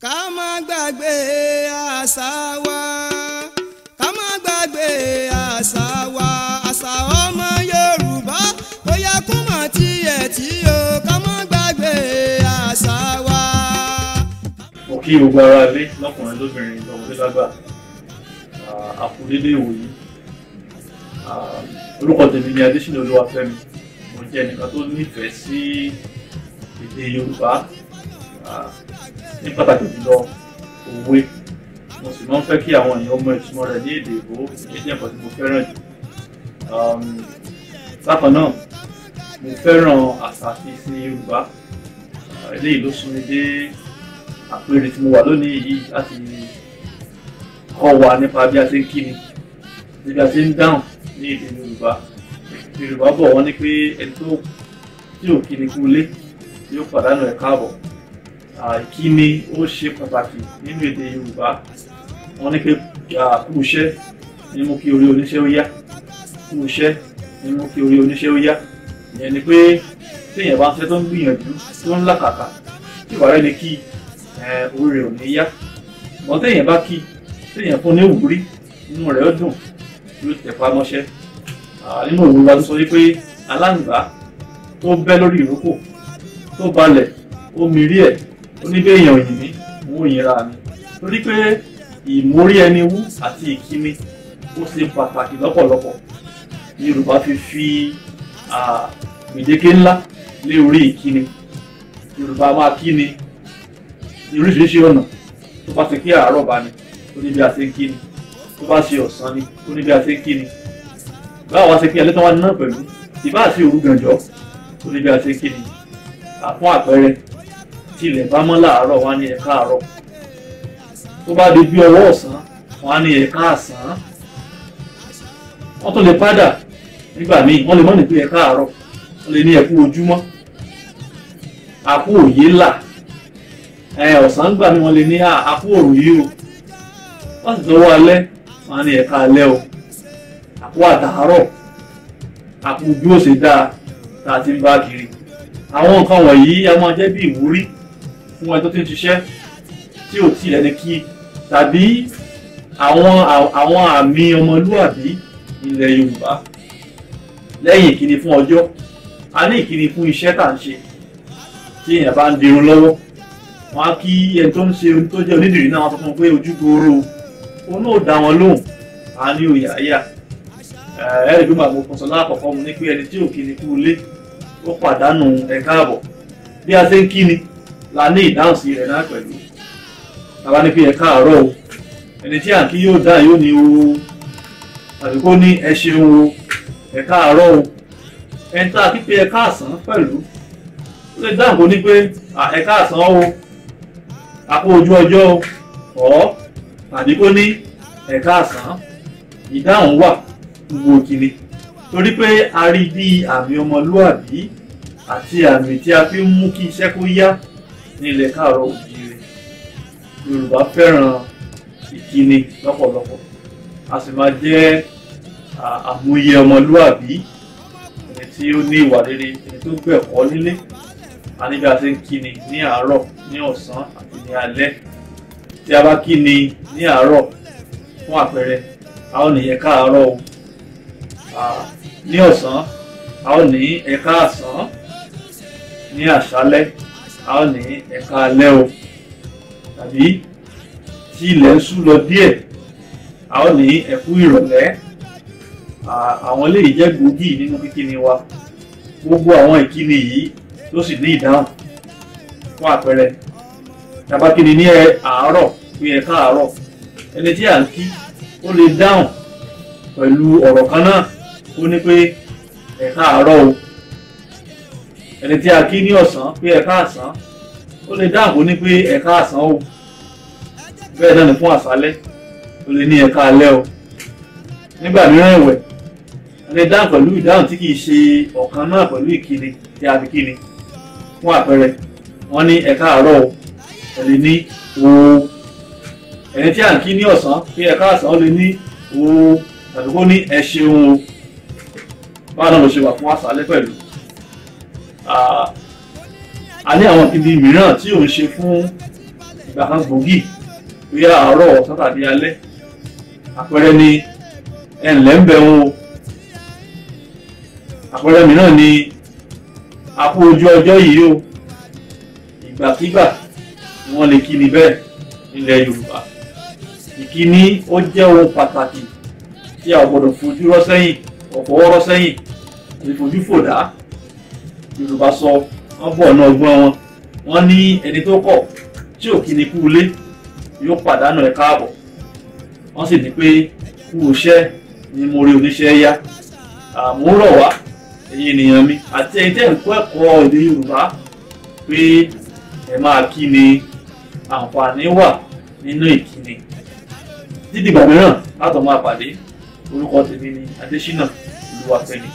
Ká má gbàgbé àṣà wa, ká má gbàgbé àṣà wa, àṣà ọmọ Yorùbá ó yẹ kó mọ̀ tiẹ̀ tí o, ká má gbàgbé àṣà wa. Mo kí gbogbo ara ilé lọ́kùnrin lóbìnrin lọ́mọdé lágbà, àkúdédé ìwòyí. Orúkọ tèmi ni Adésínà Olúwafẹ́mi. Mo jẹ́ ẹnìkan tó nífẹ̀ẹ́ sí èdè Yorùbá, ní pàtàkì jùlọ òwe. Mo sì máa ń fẹ́ kí àwọn èèyàn mọ ìtumọ̀ rẹ̀ ní èdè Ìgbò. Èyí jẹ́ nǹkan tí mo fẹ́ràn jù. Bákan náà, mo fẹ́ràn àṣà àti ìṣe Yorùbá. Eléyìí ló sún mi dé àpèrè tí mo wà lónìí yìí láti kọ́ wa nípa bí a ṣe ń kíni, bí a ṣe ń dáhùn ní èdè Yorùbá. Yorùbá bọ̀ wọ́n ní pé ẹni tó tí ò kíni kú ilé yóò pàdánù ẹ̀ káàbọ̀. Ìkíni ó ṣe pàtàkì nínú èdè Yorùbá. Wọ́n ní pé kú iṣẹ́ ní mú kí orí oníṣẹ́ ó yá, kú iṣẹ́ ní mú kí orí oníṣẹ́ ó yá. Ìyẹn ni pé tí èèyàn bá ń ṣe tó ń gbìyànjú tó ń làkàkà, tí ìwà rẹ̀ ni kí orí rẹ̀ ò ní yá. Ṣùgbọ́n tí èèyàn bá kí, tí èèyàn fún ní ìwúrí, inú rẹ̀ ó dùn, yóò tẹpá mọ́ṣẹ́. Nínú òwe wa tó sọ wípé aláǹgbá tó bẹ́ lórí ìrókò tó balẹ̀ ó mirí ẹ̀, ó ní bí èèyàn òyìn mí, mo ò yìnra mi. Torí pé ìmórí ẹni wú àti ìkíni ó ṣe pàtàkì lọ́pọ̀lọpọ̀. Yorùbá fi fi gbèdéke ńlá lé orí ìkíni. Yorùbá máa kíni ní oríṣiríṣi ọ̀nà. Tó bá ṣe kí àárọ̀ bá ní, ó ní bí a ṣe ń kíni. Tó bá ṣe ọ̀sán ni, ó ní bí a ṣe ń kíni. Báwo wá ṣe kí alẹ́ tán wá ní náà pẹ̀lú, ìbá àti òru gànjọ́, ó ní bí a ṣe ń kíni. Fún àpẹẹrẹ, tí ilẹ̀ bá mọ́ láàárọ̀, wọ́n á ní ẹ káàárọ̀. Tó bá di bí ọwọ́ ọ̀sán, wọ́n á ní ẹ káàsán. Wọ́n tún lè padà nígbà míì, wọ́n lè mọ̀ ní pé ẹ káàárọ̀, wọ́n lè ní ẹ kú ojúmọ́, àkú òye là. Ọ̀sán gbà mí wọ́n lè ní àkú òrù yìí o. Wọ́n sì tọwọ́ alẹ́, wọ́n á ní ẹ káalẹ́ o, àkú àtàárọ̀, àkú bí ó ṣe dáa tá a ti ń bá kiri. Àwọn nǹkan wọ̀nyí a máa jẹ́ bí ìwúrí fún ẹni tó ti ń ṣiṣẹ́ tí ò tí ẹni kí, tàbí àwọn àmì ọmọlúàbí ilẹ̀ Yorùbá. Lẹ́yìn ìkíni fún ọjọ́, a ní ìkíni fún iṣẹ́ tá à ń ṣe. Tí èèyàn bá ń dirun lọ́wọ́, wọ́n á kí ẹni tó ń ṣe tó jẹ́ onídìrí náà, wọ́n sọ fún un pé ojú gooro, òun náà dá wọn lóhùn, a ní òyà yà. Ẹ̀rí bí màá mo kàn sọ lákọ̀ọ́kọ́, mo ní pé ẹni tí ò kíni kú ilé ó pàdánù ẹ̀ káàbọ̀. Bí a ṣe ń kíni la ní ìdáhùn sí rẹ̀ náà pẹ̀lú. Tàbá ní pé ẹ káàárọ̀ o, ẹni tí à ń kí yóò dá yóò ní o, tàbí kó ní ẹ ṣeun o, ẹ káàárọ̀ o. Ẹni tá a kí pé ẹ káàsán pẹ̀lú, ó lè dáhùn kó ní pé ẹ káàsán o, a kú ojú ọjọ́ o, ọ̀ tàbí kó ní ẹ káàsán. Ìdáhùn wà gbogbo ìkíni, torí pé a rí bí àmì ọmọlúàbí àti àmì tí a fi ń mú kí iṣẹ́ kó yá ní ilẹ̀ káàárọ̀ òjíire. Yorùbá fẹ́ràn ìkíni lọ́pọ̀lọpọ̀, a sì máa jẹ́ àmúyẹ ọmọlúàbí, ẹni tí ó ní ìwà rere, ẹni tó gbẹ̀kọ́ nílé. A ní bí a ṣe ń kíni ní àárọ̀, ní ọ̀sán àti ní alẹ́. Tí a bá kíni ní àárọ̀, fún àpẹẹrẹ, a ó ní ẹ káàárọ̀ o. Ní ọ̀sán, a ó ní ẹ káàsán. Ní àṣálẹ́, a ó ní ẹ káalẹ́ o. Tàbí tí ilẹ̀ ń ṣú lọ díẹ̀, a ó ní ẹ kú ìrọ̀lẹ́. Àwọn eléyìí jẹ́ gbòógì nínú kíkíni wa. Gbogbo àwọn ìkíni yìí ló sì ní ìdáhùn. Fún àpẹẹrẹ, tá bá kíni ní àárọ̀ pé ẹ káàárọ̀, ẹni tí à ń kí ó lè dáhùn pẹ̀lú ọ̀rọ̀ kan náà, ó ní pé ẹ káàárọ̀ o. Ẹni tí a kí ní ọ̀sán pé ẹ káàsán, ó lè dáhùn kó ní pé ẹ káàsán o. Bẹ́ẹ̀ náà ni fún àṣálẹ́, ó lè ní ẹ káalẹ́ o. Nígbà mìíràn ẹ̀wẹ̀, a lè dáhùn pẹ̀lú ìdáhùn tí kìí ṣe ọ̀kan náà pẹ̀lú ìkíni tí a fi kíni. Fún àpẹẹrẹ, wọ́n ní ẹ káàárọ̀ o, ẹ lè ní o. Ẹni tí à ń kí ní ọ̀sán pé ẹ káàsán, ó lè ní o, tàbí kó ní ẹ ṣeun o. Báwo náà ló ṣe wà fún àṣálẹ́ pẹ̀lú. A ní àwọn ìkíni mìíràn tí ò ń ṣe fún ìgbà kan gbòógì, bóyá àárọ̀, ọ̀sán tàbí alẹ́. Àpẹẹrẹ ni ẹ ǹlẹ́ ń bẹ̀ wọn o. Àpẹẹrẹ mìíràn ni a kú ojú ọjọ́ yìí o. Ìgbàkígbà ni wọ́n lè kíni bẹ́ẹ̀ nílẹ̀ Yorùbá. Ìkíni ó jẹ́ ohun pàtàkì tí a ò gbọ́dọ̀ fojú rọ́ sẹ́yìn, ọ̀fọwọ́ rọ́ sẹ́yìn àti fojú fò dá. Yorùbá sọ wọ́n bọ̀ ọ̀nà ọgbọ́n wọn, wọ́n ní ẹni tó kọ̀ tí ò kíni kú ilé yóò pàdánù ẹ̀ káàbọ̀. Wọ́n sì ní pé kú iṣẹ́ ni mo rí oníṣẹ́ yá. Àmọ́ rọ̀ wá, ẹ̀yin ènìyàn mi àti ẹ̀yin tẹ́ ń kọ́ ẹ̀kọ́ èdè Yorùbá, pé ẹ máa kíni, àǹfààní wà nínú ìkíni. Títí ìgbà mìíràn látọ̀ máa pàdé, orúkọ tèmi ni Adéṣínà Olúwafẹ́mi.